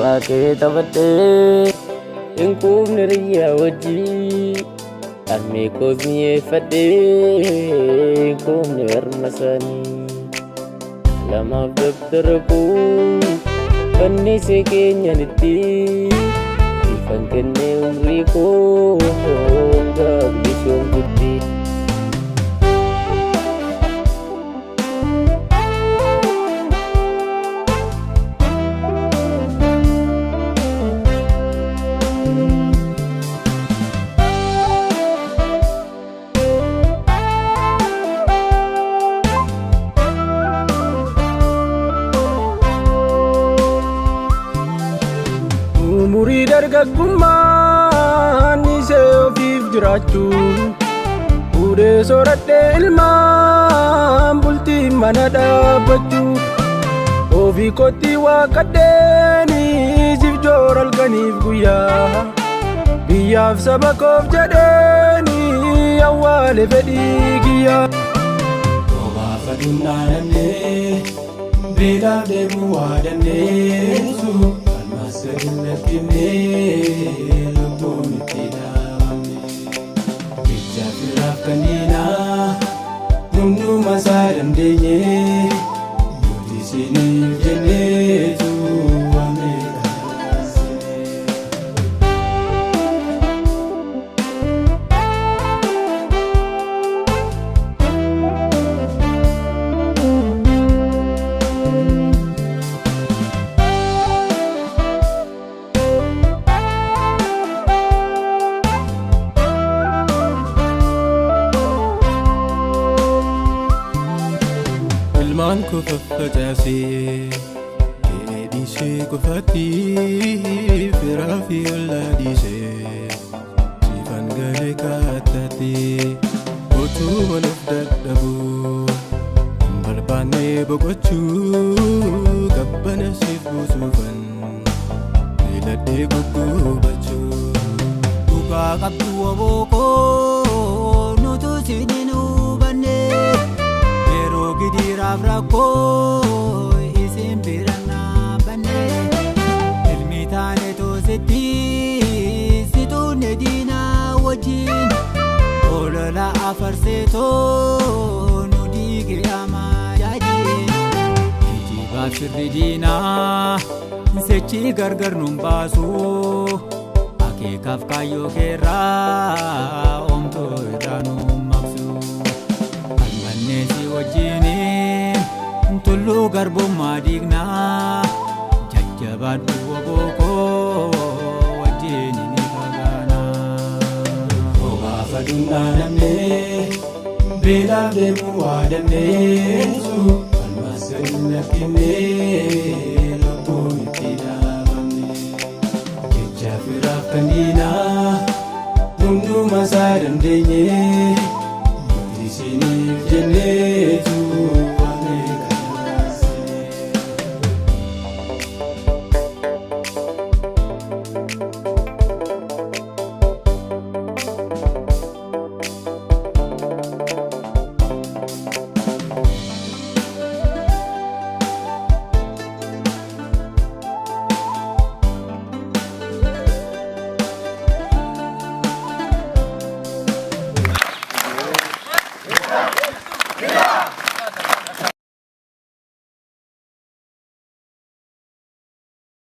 Du'aa kee taphadhee hin quufne riyyaa wajjii harmee koos mi'eeffadhee hin quufne harma isaanii. Lamaaf dabtara koo fannisee keenyanitti ifan kennee umrii koo hanga bilishoomtutti. Umurii dargaggummaan isee ofiif jiraachuu Fuudhee soradhee ilmaan bultii mana dhaabbachuu Ofii kootti waaqadheeni siif joora halkaniif guyyaa Biyyaaf saba koof jedheeni awwaale fedhii kiyyaa. Obaafachuun dhaanannee beelaaf deemuu waa dandeessu Falmas gadi hin lakkifnee lubbuun itti dhaabamne. Jecha firaaf kanneenaa hunduma isaa dandeenye nuti isiniif jenneetu waamee kana. Ilmaan koo faffacaasee dheedhiisee qofaatti firaa fi ollaa dhiisee siifan galee kaattaatti utuu of dadhabu hin barbaanne boqochuu qabbana siif buusuufan filadhee gugguubachuu. Dhugaa qabdu obookoo nutu isin hin hubanne yeroo gidiraaf rakkoo isin bira dhaabbanne ilmi taane toositti situunne diinaa wajjin olola afarseetoo nu diige amaajaajin geejjibaaf sirri diinaa sechi gargar nun baasu. Akeekaaf kaayyoo keerraa oomtoo irraa nu maqsu. Falmannee si wajjiniin tulluu garbummaa diignaa. Jajjabaadhu obookoo wajjin ni fagaanaa. Obaafachuun dhaanannee beelaaf deemuu waa dandeessu Falmas gadi hin lakkifnee lubbuun itti dhaabamne. Jecha firaaf kanneenaa hunduma isaa dandeenye